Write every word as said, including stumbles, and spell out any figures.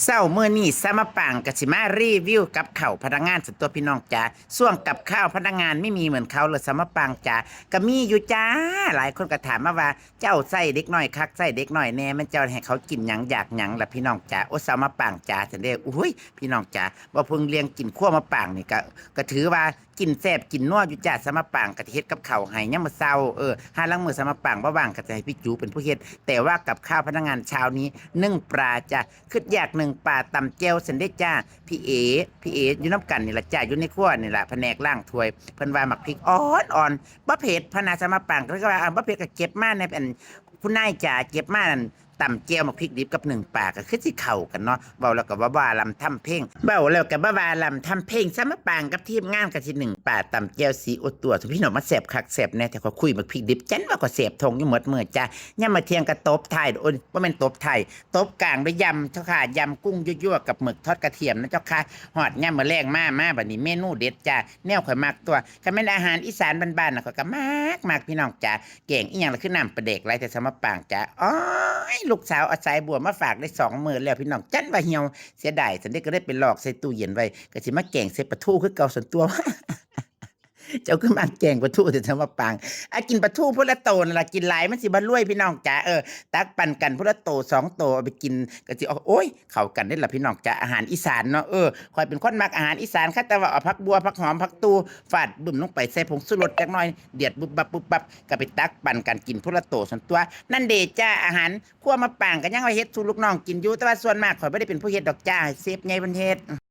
เช้ามื้อนี้สาวมะปางก็สิมารีวิวกับข้าวพนักงานซั่นตั๊วพี่น้องจ๋า ช่วงกับข้าวพนักงานไม่มีเหมือนเขาเลยสาวมะปางจ๋า ก็มีอยู่จ้า หลายคนก็ถามมาว่า เจ้าใส่เด็กน้อยคัก ใส่เด็กน้อยแน่ แม่นเจ้าให้เขากินหยังอยากหยังล่ะพี่น้องจ๋า โอ้สาวมะปางจ๋า ซั่นเด้ อุ้ย พี่น้องจ๋า บ่เพิ่งเลี้ยงกินครัวมะปางนี่ก็ ก็ถือว่ากินแซ่บกินนัวอยู่จ้า สาวมะปางก็สิเฮ็ดกับข้าวให้ยามมื้อเช้า เออ ห่าลางมื้อสาวมะปางบ่ว่างก็จะให้พี่จูเป็นผู้เฮ็ด แต่ว่ากับข้าวพนักงานเช้านี้นึ่งปลาจ้ะ คิดอยากนึ่งปลาตำแจ่วซั่นเด้จ้า พี่เอ พี่เออยู่นำกันนี่ล่ะจ้า อยู่ในครัวนี่ล่ะ แผนกล้างถ้วย เพิ่นว่าหมากพริกอ่อนๆ บ่เผ็ดพะนะ สาวมะปางก็เลยว่า อ่า บ่เผ็ดก็เก็บมาในอัน คุณนายจ๋า เก็บมานั่น ตำแจ่วหมากพริกดิบกับนึ่งปลาก็คือสิเข้ากันเนาะ เว้าแล้วก็บ่ว่าลำทำเพลง เว้าแล้วก็บ่ว่าลำทำเพลง สาวมะปางกับทีมงานก็สินึ่งปลาตำแจ่วซีอิ๊วตั๊ว พี่น้องมาแซ่บคักแซ่บแน่ แต่ข้อยคุยหมากพริกดิบ จั่นว่าข้อยแซ่บท้องอยู่หมดมื้อจ้า ยามมื้อเที่ยงก็ตบท้าย โอ้ย บ่แม่นตบท้าย ตบกลางด้วยยำเจ้าค่ะ ยำกุ้งยั่วๆ กับหมึกทอดกระเทียมนะเจ้าค่ะ ฮอดยามมื้อแลงมา มาบัดนี้เมนูเด็ดจ้า แนวข้อยมักตั๊ว คันแม่นอาหารอีสานบ้านๆ น่ะ ข้อยก็มัก มักพี่น้องจ๋า แกงอีหยังล่ะ คือน้ำปลาแดกหลายแต่สาวมะปางจ๋า โอ๊ย ลูกสาวเอาสายบัวมาฝากได้สองมื้อแล้วพี่น้อง จั่นว่าเหี่ยว เสียดาย ซั่นเด้ก็เลยไปลอกใส่ตู้เย็นไว้ ก็สิมาแกงใส่ปลาทูคือเก่าซั่นตั๊ว เจ้าคือมักแกงปลาทูแต่สาวมะปาง อ่ะ กินปลาทูพุละโตนั่นล่ะ กินหลายมันสิบ่รวยพี่น้องจ๋า เออ ตักปันกันพุละโตสองโตเอาไปกิน ก็สิ โอ๊ย เข้ากันเด้ล่ะพี่น้องจ๋า อาหารอีสานเนาะ เออ ข้อยเป็นคนมักอาหารอีสานค่ะ แต่ว่าเอาผักบัว ผักหอม ผักตู ฟาดบึ้มลงไป ใส่ผงชูรสจักหน่อย เดือดบึบบับบึบบับ ก็ไปตักปันกันกินพุละโตซั่นตั๊ว นั่นเด้จ้า อาหารครัวมะปางก็ยังว่าเฮ็ดสู่ลูกน้องกินอยู่ แต่ว่าส่วนมากข้อยบ่ได้เป็นผู้เฮ็ดดอกจ้า ให้เชฟใหญ่เพิ่นเฮ็ด